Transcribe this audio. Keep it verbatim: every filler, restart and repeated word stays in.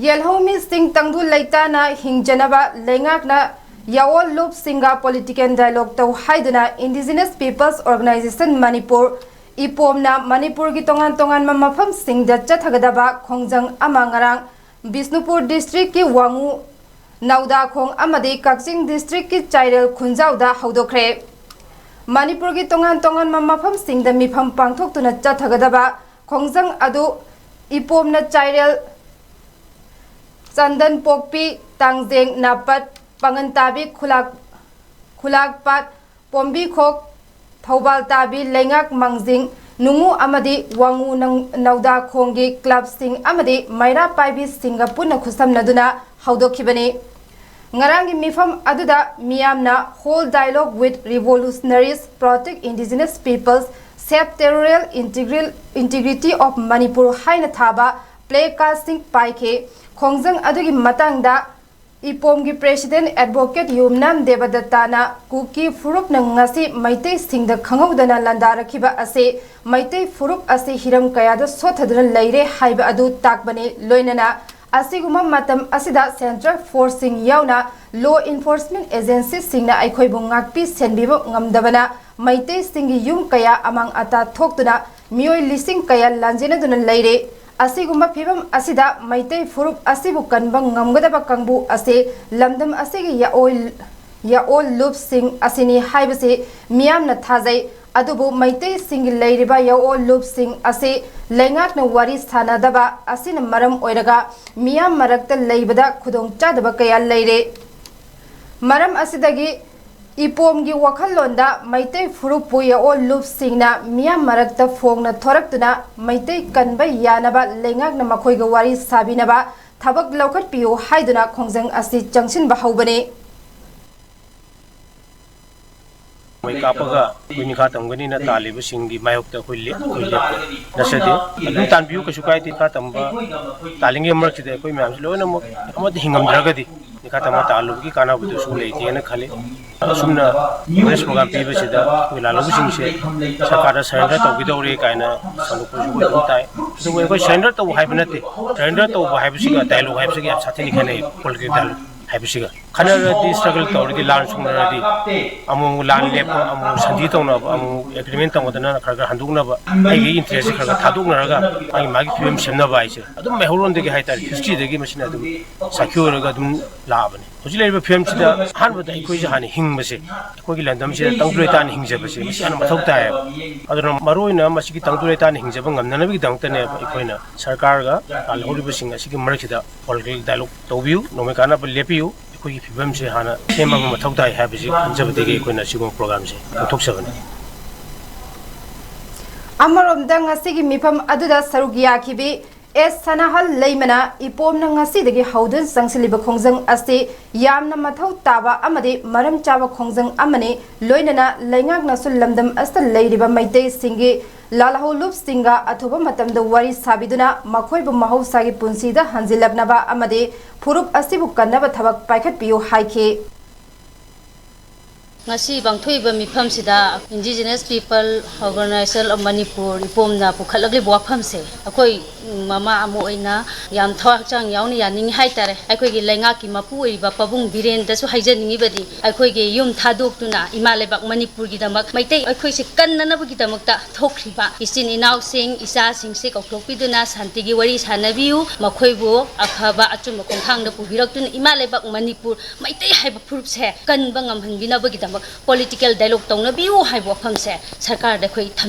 ꯌꯦꯜꯍꯧꯃꯤꯁꯤꯡ ꯇꯪꯗꯨ ꯂꯩꯇꯥꯅ ꯍꯤꯡꯖꯅꯕ ꯂꯩꯉꯥꯛꯅ ꯌꯥꯑꯣꯜ ꯂꯨꯞꯁꯤꯡꯒ political dialogue ꯇꯧ ꯍꯥꯏꯗꯨꯅ Indigenous Peoples Organisation ꯃꯅꯤꯄꯨꯔ, ꯏꯄꯣꯝꯅ ꯃꯅꯤꯄꯨꯔꯒꯤ ꯇꯣꯉꯥꯟ ꯇꯣꯉꯥꯟꯕ ꯃꯐꯝꯁꯤꯡꯗ ꯆꯠꯊꯒꯗꯕ ꯈꯣꯡꯖꯪ ꯑꯃ ꯉꯔꯥꯡ ꯕꯤꯁꯅꯨꯄꯨꯔ district ꯀꯤ ꯋꯥꯉꯨ ꯅꯧꯗꯥꯈꯣꯡ ꯑꯃꯗꯤ ꯀꯛꯆꯤꯡ district ꯀꯤ ꯆꯥꯏꯔꯦꯜ ꯈꯨꯟꯖꯥꯎꯗ ꯍꯧꯗꯣꯛꯈ꯭ꯔꯦ꯫ ꯃꯅꯤꯄꯨꯔꯒꯤ ꯇꯣꯉꯥꯟ ꯇꯣꯉꯥꯟꯕ ꯃꯐꯝꯁꯤꯡꯗ ꯃꯤꯐꯝ ꯄꯥꯡꯊꯣꯛꯇꯨꯅ ꯆꯠꯊꯒꯗꯕ ꯈꯣꯡꯖꯪ ꯑꯗꯨ ꯏꯄꯣꯝꯅ ꯆꯥꯏꯔꯦꯜ ꯆꯟꯗꯟ ꯄꯣꯛꯄꯤ, ꯇꯥꯡꯖꯦꯡ ꯅꯥꯄꯠ, ꯄꯥꯉꯟ ꯇꯥꯕꯤ ꯈꯨꯂꯥꯛ-, ꯈꯨꯂꯥꯛꯄꯥꯠ, ꯄꯣꯝꯕꯤꯈꯣꯛ, ꯊꯧꯕꯥꯜ ꯇꯥꯕꯤ, ꯂꯩꯉꯥꯛ ꯃꯥꯡꯖꯤꯡ, ꯅꯨꯡꯉꯨ ꯑꯃꯗꯤ ꯋꯥꯉꯨ ꯅꯪ-, ꯅꯧꯗꯥꯈꯣꯡꯒꯤ clubꯁꯤꯡ ꯑꯃꯗꯤ ꯃꯩꯔꯥ ꯄꯥꯏꯕꯤꯁꯤꯡꯒ ꯄꯨꯟꯅ ꯈꯨꯠꯁꯝꯅꯗꯨꯅ ꯍꯧꯗꯣꯛꯈꯤꯕꯅꯤ꯫ ꯉꯔꯥꯡꯒꯤ ꯃꯤꯐꯝ ꯑꯗꯨꯗ ꯃꯤꯌꯥꯝꯅ Whole Dialogue with Revolutionaries, Protect Indigenous Peoples, Save Territorial Integral-, Integrity of Manipur ꯍꯥꯏꯅ ꯊꯥꯕ placardꯁꯤꯡ ꯄꯥꯏꯈꯤ꯫ ꯈꯣꯡꯖꯪ ꯑꯗꯨꯒꯤ ꯃꯇꯥꯡꯗ ꯏꯄꯣꯝꯒꯤ president advocate ꯌꯨꯝꯅꯥꯝ ꯗꯦꯕꯗꯠꯇꯅ ꯀꯨꯀꯤ ꯐꯨꯔꯨꯞꯅ ꯉꯁꯤ ꯃꯩꯇꯩꯁꯤꯡꯗ ꯈꯪꯍꯧꯗꯅ ꯂꯥꯟꯗꯥꯔꯛꯈꯤꯕ ꯑꯁꯤ ꯃꯩꯇꯩ ꯐꯨꯔꯨꯞ ꯑꯁꯤ ꯍꯤꯔꯝ ꯀꯌꯥꯗ ꯁꯣꯠꯊꯗꯨꯅ ꯂꯩꯔꯦ ꯍꯥꯏꯕ ꯑꯗꯨ ꯇꯥꯛꯄꯅꯤ꯫ ꯂꯣꯏꯅꯅ ꯑꯁꯤꯒꯨꯝꯕ ꯃꯇꯝ ꯑꯁꯤꯗ central forceꯁꯤꯡ ꯌꯥꯎꯅ law enforcement agencyꯁꯤꯡꯅ ꯑꯩꯈꯣꯏꯕꯨ ꯉꯥꯛꯄꯤ ꯁꯦꯟꯕꯤꯕ ꯉꯝꯗꯕꯅ ꯃꯩꯇꯩꯁꯤꯡꯒꯤ ꯌꯨꯝ ꯀꯌꯥ ꯑꯃꯥꯡ ꯑꯇꯥ ꯊꯣꯛꯇꯨꯅ ꯃꯤꯑꯣꯏ ꯂꯤꯁꯤꯡ ꯀꯌꯥ ꯂꯥꯟꯖꯦꯟꯅꯗꯨꯅ ꯂꯩꯔꯦ꯫ ꯑꯁꯤꯒꯨꯝꯕ ꯐꯤꯕꯝ ꯑꯁꯤꯗ ꯃꯩꯇꯩ ꯐꯨꯔꯨꯞ ꯑꯁꯤꯕꯨ ꯀꯟꯕ ꯉꯝꯒꯗꯕ ꯀꯥꯡꯕꯨ ꯑꯁꯤ ꯂꯝꯗꯝ ꯑꯁꯤꯒꯤ ꯌꯥꯑꯣꯜ-, ꯌꯥꯑꯣꯜ ꯂꯨꯞꯁꯤꯡ ꯑꯁꯤꯅꯤ ꯍꯥꯏꯕꯁꯤ ꯃꯤꯌꯥꯝꯅ ꯊꯥꯖꯩ꯫ ꯑꯗꯨꯕꯨ ꯃꯩꯇꯩꯁꯤꯡꯒꯤ ꯂꯩꯔꯤꯕ ꯌꯥꯑꯣꯜ ꯂꯨꯞꯁꯤꯡ ꯑꯁꯤ ꯂꯩꯉꯥꯛꯅ ꯋꯥꯔꯤ ꯁꯥꯅꯗꯕ ꯑꯁꯤꯅ ꯃꯔꯝ ꯑꯣꯏꯔꯒ ꯃꯤꯌꯥꯝ ꯃꯔꯛꯇ ꯂꯩꯕꯗ ꯈꯨꯗꯣꯡꯆꯥꯗꯕ ꯀꯌꯥ ꯂꯩꯔꯦ꯫ ꯃꯔꯝ ꯑꯁꯤꯗꯒꯤ ꯏꯄꯣꯝꯒꯤ ꯋꯥꯈꯜꯂꯣꯟꯗ ꯃꯩꯇꯩ ꯐꯨꯔꯨꯞꯄꯨ ꯌꯥꯑꯣꯜ ꯂꯨꯞꯁꯤꯡꯅ ꯃꯤꯌꯥꯝ ꯃꯔꯛꯇ ꯐꯣꯡꯅ ꯊꯣꯔꯛꯇꯨꯅ ꯃꯩꯇꯩ ꯀꯟꯕ ꯌꯥꯅꯕ ꯂꯩꯉꯥꯛꯅ ꯃꯈꯣꯏꯒ ꯋꯥꯔꯤ ꯁꯥꯕꯤꯅꯕ ꯊꯕꯛ ꯂꯧꯈꯠꯄꯤꯌꯨ ꯍꯥꯏꯗꯨꯅ ꯈꯣꯡꯖꯪ ꯑꯁꯤ ꯆꯪꯁꯤꯟꯕ ꯍꯧꯕꯅꯤ꯫ ꯃꯩ ꯀꯥꯞꯄꯒ ꯑꯩꯈꯣꯏ ꯃꯤꯈꯥ ꯇꯝꯒꯅꯤꯅ ꯇꯥꯜꯂꯤꯕꯁꯤꯡꯒꯤ ꯃꯥꯌꯣꯛꯇ ꯑꯩꯈꯣꯏ ꯂꯦꯞ-, ꯑꯩꯈꯣꯏ ꯂꯦꯞꯄ ꯅꯠꯆꯗꯦ꯫ ꯑꯗꯨꯝ ꯇꯥꯟꯕꯤꯌꯨ, ꯀꯩꯁꯨ ꯀꯥꯏꯗꯦ꯫ ꯃꯤꯈꯥ ꯇꯝꯕ ꯇꯥꯜꯂꯤꯉꯩ ꯃꯔꯛꯁꯤꯗ ꯑꯩꯈꯣꯏ ꯃꯌꯥꯝꯁꯤ ꯂꯣꯏꯅꯃꯛ ꯑꯃꯠꯇ ꯍꯤꯡꯉꯝꯗ꯭ꯔꯒꯗꯤ ꯅꯤꯈꯥ ꯇꯝꯕ ꯇꯥꯍꯜꯂꯨꯕꯒꯤ ꯀꯥꯟꯅꯕꯗꯨꯁꯨ ꯂꯩꯇꯦꯅ ꯈꯜꯂꯤ꯫ ꯑꯁꯨꯝꯅ ꯑꯋꯦꯔꯅꯦꯁ ꯄ꯭ꯔꯣꯒ꯭ꯔꯥꯝ ꯄꯤꯕꯁꯤꯗ ꯑꯩꯈꯣꯏ ꯂꯥꯜꯍꯧꯕꯁꯤꯡꯁꯦ ꯁꯔꯀꯥꯔꯗ ꯁꯔꯦꯟꯗꯔ ꯇꯧꯒꯗꯧꯔꯦ ꯀꯥꯏꯅ ꯁꯟꯗꯣꯛꯄꯁꯨ ꯑꯗꯨꯝ ꯇꯥꯏ꯫ ꯑꯗꯨꯕꯨ ꯑꯩꯈꯣꯏ ꯁꯔꯦꯟꯗꯔ ꯇꯧꯕ ꯍꯥꯏꯕ ꯅꯠꯇꯦ꯫ ꯁꯔꯦꯟꯗꯔ ꯇꯧꯕ ꯍꯥꯏꯕꯁꯤꯒ ꯗꯥꯏꯂꯣꯒ ꯍꯥꯏꯕꯁꯤꯒ ꯌꯥꯝ ꯁꯥꯊꯤꯅ ꯈꯦꯠꯅꯩ꯫ ꯄꯣꯂꯤꯇꯤꯀꯦꯜ ꯗꯥꯏꯂꯣꯒ ꯍꯥꯏꯕꯁꯤꯒ ꯈꯟꯅꯔꯗꯤ, ꯁ꯭ꯇ꯭ꯔꯒꯜ ꯇꯧꯔꯗꯤ, ꯂꯥꯟ ꯁꯣꯛꯅꯔꯗꯤ, ꯑꯃꯨꯛ ꯂꯥꯟ ꯂꯦꯞꯄ, ꯑꯃꯨꯛ ꯁꯟꯙꯤ ꯇꯧꯅꯕ, ꯑꯃꯨꯛ ꯑꯦꯒ꯭ꯔꯤꯃꯦꯟ ꯇꯧꯅꯗꯅ ꯈꯔ ꯈꯔ ꯍꯟꯗꯣꯛꯅꯕ, ꯑꯩꯒꯤ ꯏꯟꯇꯔꯦꯁꯁꯦ ꯈꯔ ꯈꯔ ꯊꯥꯗꯣꯛꯅꯔꯒ ꯃꯥꯒꯤ ꯃꯥꯒꯤ ꯐꯤꯕꯝ ꯁꯦꯝꯅꯕ ꯍꯥꯏꯁꯦ ꯑꯗꯨꯝ ꯃꯩꯍꯧꯔꯣꯟꯗꯒꯤ ꯍꯥꯏꯇꯥꯔꯦ, ꯍꯤꯁꯇ꯭ꯔꯤꯗꯒꯤ ꯃꯁꯤꯅ ꯑꯗꯨꯝ ꯁꯥꯈꯤ ꯑꯣꯏꯔꯒ ꯑꯗꯨꯝ ꯂꯥꯛꯑꯕꯅꯤ꯫ ꯍꯧꯖꯤꯛ ꯂꯩꯔꯤꯕ ꯐꯤꯕꯝꯁꯤꯗ ꯑꯍꯥꯟꯕꯗ ꯑꯩꯈꯣꯏꯁꯦ ꯍꯥꯟꯅ ꯍꯤꯡꯕꯁꯦ, ꯑꯩꯈꯣꯏꯒꯤ ꯂꯝꯗꯝꯁꯤꯗ ꯇꯪꯗꯨ ꯂꯩꯇꯥꯅ ꯍꯤꯡꯖꯕꯁꯦ ꯃꯁꯤ ꯌꯥꯝꯅ ꯃꯊꯧ ꯇꯥꯏꯌꯦꯕ꯫ ꯑꯗꯨꯅ ꯃꯔꯨꯑꯣꯏꯅ ꯃꯁꯤꯒꯤ ꯇꯪꯗꯨ ꯂꯩꯇꯥꯅ ꯍꯤꯡꯖꯕ ꯉꯝꯅꯅꯕꯒꯤꯗꯃꯛꯇꯅꯦꯕ ꯑꯩꯈꯣꯏꯅ ꯁꯔꯀꯥꯔꯒ ꯂꯥꯜꯍꯧꯔꯤꯕꯁꯤꯡ ꯑꯁꯤꯒꯤ ꯃꯔꯛꯁꯤꯗ ꯄꯣꯂꯤꯇꯤꯀꯦꯜ ꯗꯥꯏꯂꯣꯒ ꯇꯧꯕꯤꯌꯨ, ꯅꯣꯡꯃꯩ ꯀꯥꯟꯅꯕ ꯂꯦꯞꯄꯤꯌꯨ, ꯑꯩꯈꯣꯏꯒꯤ ꯐꯤꯕꯝꯁꯦ ꯍꯥꯟꯅ ꯁꯦꯝꯕ ꯑꯃ ꯃꯊꯧ ꯇꯥꯏ ꯍꯥꯏꯕꯁꯤ ꯈꯟꯖꯕꯗꯒꯤ ꯑꯩꯈꯣꯏꯅ ꯁꯤꯒꯨꯝꯕ ꯄ꯭ꯔꯣꯒ꯭ꯔꯥꯝꯁꯦ ꯄꯥꯡꯊꯣꯛꯆꯕꯅꯤ꯫ ꯑꯃꯔꯣꯝꯗ ꯉꯁꯤꯒꯤ ꯃꯤꯐꯝ ꯑꯗꯨꯗ ꯁꯔꯨꯛ ꯌꯥꯈꯤꯕꯤ ꯑꯦꯁ ꯁꯅꯥꯍꯜ ꯂꯩꯃꯅ ꯏꯄꯣꯝꯅ ꯉꯁꯤꯗꯒꯤ ꯍꯧꯗꯨꯅ ꯆꯪꯁꯤꯜꯂꯤꯕ ꯈꯣꯡꯖꯪ ꯑꯁꯤ ꯌꯥꯝꯅ ꯃꯊꯧ ꯇꯥꯕ ꯑꯃꯗꯤ ꯃꯔꯝ ꯆꯥꯕ ꯈꯣꯡꯖꯪ ꯑꯃꯅꯤ, ꯂꯣꯏꯅꯅ ꯂꯩꯉꯥꯛꯅꯁꯨ ꯂꯝꯗꯝ ꯑꯁꯤꯗ ꯂꯩꯔꯤꯕ ꯃꯩꯇꯩꯁꯤꯡꯒꯤ ꯂꯥꯜꯍꯧꯂꯨꯞꯁꯤꯡꯒ ꯑꯊꯨꯕ ꯃꯇꯝꯗ ꯋꯥꯔꯤ ꯁꯥꯕꯤꯗꯨꯅ ꯃꯈꯣꯏꯕꯨ ꯃꯍꯧꯁꯥꯒꯤ ꯄꯨꯟꯁꯤꯗ ꯍꯟꯖꯤꯜꯂꯛꯅꯕ ꯑꯃꯗꯤ ꯐꯨꯔꯨꯞ ꯑꯁꯤꯕꯨ ꯀꯟꯅꯕ ꯊꯕꯛ ꯄꯥꯏꯈꯠꯄꯤꯌꯨ ꯍꯥꯏꯈꯤ꯫ ꯉꯁꯤ ꯄꯥꯡꯊꯣꯛꯏꯕ ꯃꯤꯐꯝꯁꯤꯗ Indigenous People Organization of Manipur, ꯏꯄꯣꯝꯅ ꯄꯨꯈꯠꯂꯛꯂꯤꯕ ꯋꯥꯐꯝꯁꯦ ꯑꯩꯈꯣꯏ ꯃꯃꯥ ꯑꯃ ꯑꯣꯏꯅ ꯌꯥꯝ ꯊꯋꯥꯏ ꯍꯛꯆꯥꯡ ꯌꯥꯎꯅ ꯌꯥꯅꯤꯡꯉꯤ ꯍꯥꯏꯇꯥꯔꯦ꯫ ꯑꯩꯈꯣꯏꯒꯤ ꯂꯩꯉꯥꯛꯀꯤ ꯃꯄꯨ ꯑꯣꯏꯔꯤꯕ ꯄꯥꯕꯨꯡ ꯕꯤꯔꯦꯟꯗꯁꯨ ꯍꯥꯏꯖꯅꯤꯡꯉꯤꯕꯗꯤ, ꯑꯩꯈꯣꯏꯒꯤ ꯌꯨꯝ ꯊꯥꯗꯣꯛꯇꯨꯅ ꯏꯃꯥ ꯂꯩꯕꯥꯛ ꯃꯅꯤꯄꯨꯔꯒꯤꯗꯃꯛ, ꯃꯩꯇꯩ ꯑꯩꯈꯣꯏꯁꯦ ꯀꯟꯅꯅꯕꯒꯤꯗꯃꯛꯇ ꯊꯣꯛꯈ꯭ꯔꯤꯕ ꯏꯆꯤꯟ ꯏꯅꯥꯎꯁꯤꯡ, ꯏꯆꯥꯁꯤꯡꯁꯦ ꯀꯧꯊꯣꯛꯄꯤꯗꯨꯅ ꯁꯥꯟꯇꯤꯒꯤ ꯋꯥꯔꯤ ꯁꯥꯟꯅꯕꯤꯌꯨ, ꯃꯈꯣꯏꯕꯨ ꯑꯐꯕ ꯑꯆꯨꯝꯕ ꯈꯣꯡꯊꯥꯡꯗ ꯄꯨꯕꯤꯔꯛꯇꯨꯅ ꯏꯃꯥ ꯂꯩꯕꯥꯛ ꯃꯅꯤꯄꯨꯔ ꯃꯩꯇꯩ ꯍꯥꯏꯕ ꯐꯨꯔꯨꯞꯁꯦ ꯀꯟꯕ ꯉꯝꯍꯟꯕꯤꯅꯕꯒꯤꯗꯃꯛ ꯄꯣꯂꯤꯇꯤꯀꯦꯜ ꯗꯥꯏꯂꯣꯒ ꯇꯧꯅꯕꯤꯌꯨ ꯍꯥꯏꯕ ꯋꯥꯐꯝꯁꯦ ꯁꯔꯀꯥꯔꯗ ꯑꯩꯈꯣꯏ ꯊꯝꯖꯒꯦ꯫